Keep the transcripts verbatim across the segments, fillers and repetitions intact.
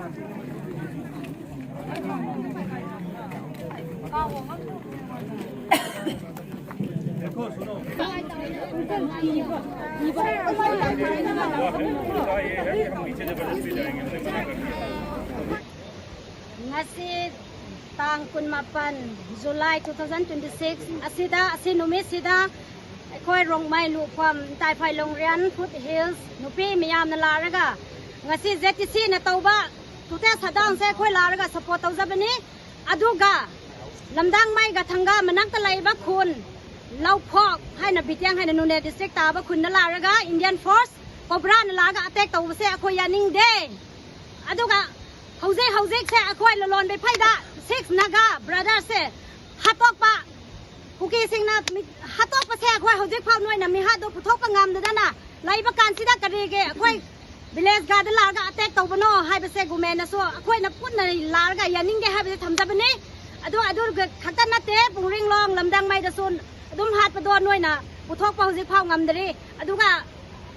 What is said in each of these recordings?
ꯉꯁꯤ ꯇꯥꯡ ꯀꯨꯟꯃꯥꯄꯟ July two thousand twenty six ꯑꯁꯤꯗ, ꯑꯁꯤ ꯅꯨꯃꯤꯠꯁꯤꯗ ꯑꯩꯈꯣꯏ ꯔꯣꯡꯃꯩ ꯂꯨꯈ꯭ꯋꯥꯝ ꯇꯥꯏꯐꯥꯏ ꯂꯣꯡꯔꯤꯌꯥꯟ ꯐꯨꯠ ꯍꯤꯜꯁ ꯅꯨꯄꯤ ꯃꯌꯥꯝꯅ ꯂꯥꯛꯂꯒ ꯉꯁꯤ ꯖꯦ ꯇꯤ ꯁꯤꯅ ꯇꯧꯕ ꯇꯨꯇꯦ ꯁꯗꯥꯡꯁꯦ ꯑꯩꯈꯣꯏ ꯂꯥꯛꯂꯒ ꯁꯄꯣꯔꯠ ꯇꯧꯖꯕꯅꯤ꯫ ꯑꯗꯨꯒ ꯂꯝꯗꯥꯡꯃꯩꯒ ꯊꯪꯒꯥ ꯃꯅꯥꯛꯇ ꯂꯩꯕ ꯈꯨꯟ ꯂꯧꯈꯣꯛ ꯍꯥꯏꯅ, ꯕꯤꯇꯤꯌꯥꯡ ꯍꯥꯏꯅ, ꯅꯣꯅꯦ ꯗꯤꯁꯇ꯭ꯔꯤꯛ ꯇꯥꯕ ꯈꯨꯟꯗ ꯂꯥꯛꯂꯒ ꯏꯟꯗꯤꯌꯥꯟ ꯐꯣꯔꯁ ꯀꯣꯕ꯭ꯔꯥꯅ ꯂꯥꯛꯂꯒ ꯑꯇꯦꯛ ꯇꯧꯕꯁꯦ ꯑꯩꯈꯣꯏ ꯌꯥꯅꯤꯡꯗꯦ꯫ ꯑꯗꯨꯒ ꯍꯧꯖꯤꯛ ꯍꯧꯖꯤꯛꯁꯦ ꯑꯩꯈꯣꯏ ꯂꯂꯣꯟꯕꯤ ꯐꯩꯗ ꯁꯤꯛꯁ ꯅꯥꯒꯥ ꯕ꯭ꯔꯗꯔꯁꯦ ꯍꯥꯠꯇꯣꯛꯄ, ꯀꯨꯀꯤꯁꯤꯡꯅ ꯃꯤ-, ꯍꯥꯠꯇꯣꯛꯄꯁꯦ ꯑꯩꯈꯣꯏ ꯍꯧꯖꯤꯛ ꯐꯥꯎ ꯅꯣꯏꯅ ꯃꯤꯍꯥꯠꯇꯣ ꯄꯨꯊꯣꯛꯄ ꯉꯝꯗꯗꯅ ꯂꯩꯕ ꯀꯥꯟꯁꯤꯗ ꯀꯔꯤꯒꯤ ꯑꯩꯈꯣꯏ ꯚꯤꯂꯦꯖ ꯒꯥꯔꯗ ꯂꯥꯛꯂꯒ ꯑꯇꯦꯛ ꯇꯧꯕꯅꯣ ꯍꯥꯏꯕꯁꯦ ꯒꯣꯔꯃꯦꯟꯅꯁꯨ ꯑꯩꯈꯣꯏꯅ ꯄꯨꯟꯅ ꯂꯥꯛꯂꯒ ꯌꯥꯅꯤꯡꯗꯦ ꯍꯥꯏꯕꯁꯦ ꯊꯝꯖꯕꯅꯤ꯫ ꯑꯗꯨ, ꯑꯗꯨ ꯈꯛꯇ ꯅꯠꯇꯦ, ꯄꯨꯡꯔꯤꯡꯂꯣꯡ ꯂꯝꯗꯥꯡꯃꯩꯗꯁꯨ ꯑꯗꯨꯝ ꯍꯥꯠꯄꯗꯣ ꯅꯣꯏꯅ ꯄꯨꯊꯣꯛꯄ ꯍꯧꯖꯤꯛ ꯐꯥꯎ ꯉꯝꯗ꯭ꯔꯤ꯫ ꯑꯗꯨꯒ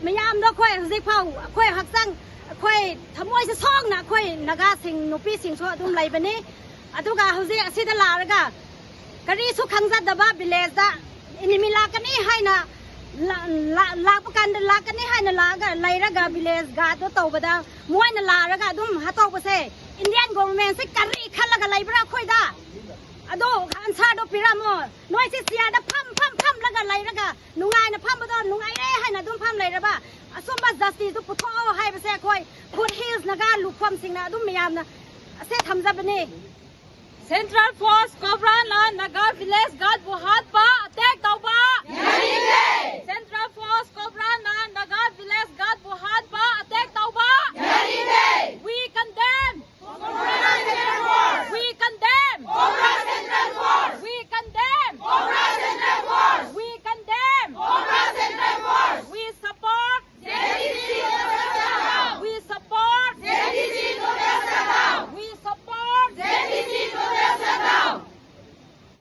ꯃꯌꯥꯝꯗꯣ ꯑꯩꯈꯣꯏ ꯍꯧꯖꯤꯛ ꯐꯥꯎ ꯑꯩꯈꯣꯏ ꯍꯛꯆꯥꯡ, ꯑꯩꯈꯣꯏ ꯊꯃꯣꯏꯁꯦ ꯁꯣꯛꯅ ꯑꯩꯈꯣꯏ ꯅꯥꯒꯥꯁꯤꯡ ꯅꯨꯄꯤꯁꯤꯡꯁꯨ ꯑꯗꯨꯝ ꯂꯩꯕꯅꯤ꯫ ꯑꯗꯨꯒ ꯍꯧꯖꯤꯛ ꯑꯁꯤꯗ ꯂꯥꯛꯂꯒ ꯀꯔꯤꯁꯨ ꯈꯪꯖꯗꯕ ꯚꯤꯂꯦꯖꯇ ꯏꯅꯤꯃꯤ ꯂꯥꯛꯀꯅꯤ ꯍꯥꯏꯅ ꯂꯥ-, ꯂꯥ-, ꯂꯥꯛꯄ ꯀꯥꯟꯗ ꯂꯥꯛꯀꯅꯤ ꯍꯥꯏꯅ ꯂꯥꯛꯂꯒ ꯂꯩꯔꯒ ꯚꯤꯂꯦꯖ ꯒꯥꯔꯗꯇꯣ ꯇꯧꯕꯗ ꯃꯣꯏꯅ ꯂꯥꯛꯂꯒ ꯑꯗꯨꯝ ꯍꯥꯠꯇꯣꯛꯄꯁꯦ ꯏꯟꯗꯤꯌꯥꯟ ꯒꯣꯚꯔꯃꯦꯟꯁꯦ ꯀꯔꯤ ꯈꯜꯂꯒ ꯂꯩꯕ꯭ꯔꯥ ꯑꯩꯈꯣꯏꯗ? ꯑꯗꯣ ꯑꯟꯁꯔꯗꯣ ꯄꯤꯔꯝꯃꯣ꯫ ꯅꯣꯏꯁꯦ ꯆꯤꯌꯔꯗ ꯐꯝ ꯐꯝ ꯐꯝꯂꯒ ꯂꯩꯔꯒ ꯅꯨꯡꯉꯥꯏꯅ ꯐꯝꯕꯗꯣ ꯅꯨꯡꯉꯥꯏꯔꯦ ꯍꯥꯏꯅ ꯑꯗꯨꯝ ꯐꯝ ꯂꯩꯔꯕ? ꯑꯆꯨꯝꯕ ꯖꯁꯇꯤꯁꯇꯨ ꯄꯨꯊꯣꯛꯑꯣ ꯍꯥꯏꯕꯁꯦ ꯑꯩꯈꯣꯏ ꯐꯨꯠ ꯍꯤꯜꯁ ꯅꯥꯒꯥ ꯂꯨꯈ꯭ꯋꯥꯝꯁꯤꯡꯅ ꯑꯗꯨꯝ ꯃꯌꯥꯝꯅ ꯑꯁꯦ ꯊꯝꯖꯕꯅꯤ꯫ Central Force ꯀꯣꯕ꯭ꯔꯥꯅ ꯅꯥꯒꯥ ꯚꯤꯂꯦꯖ ꯒꯥꯔꯗꯕꯨ ꯍꯥꯠꯄ, ꯑꯦꯇꯦꯛ ꯇꯧ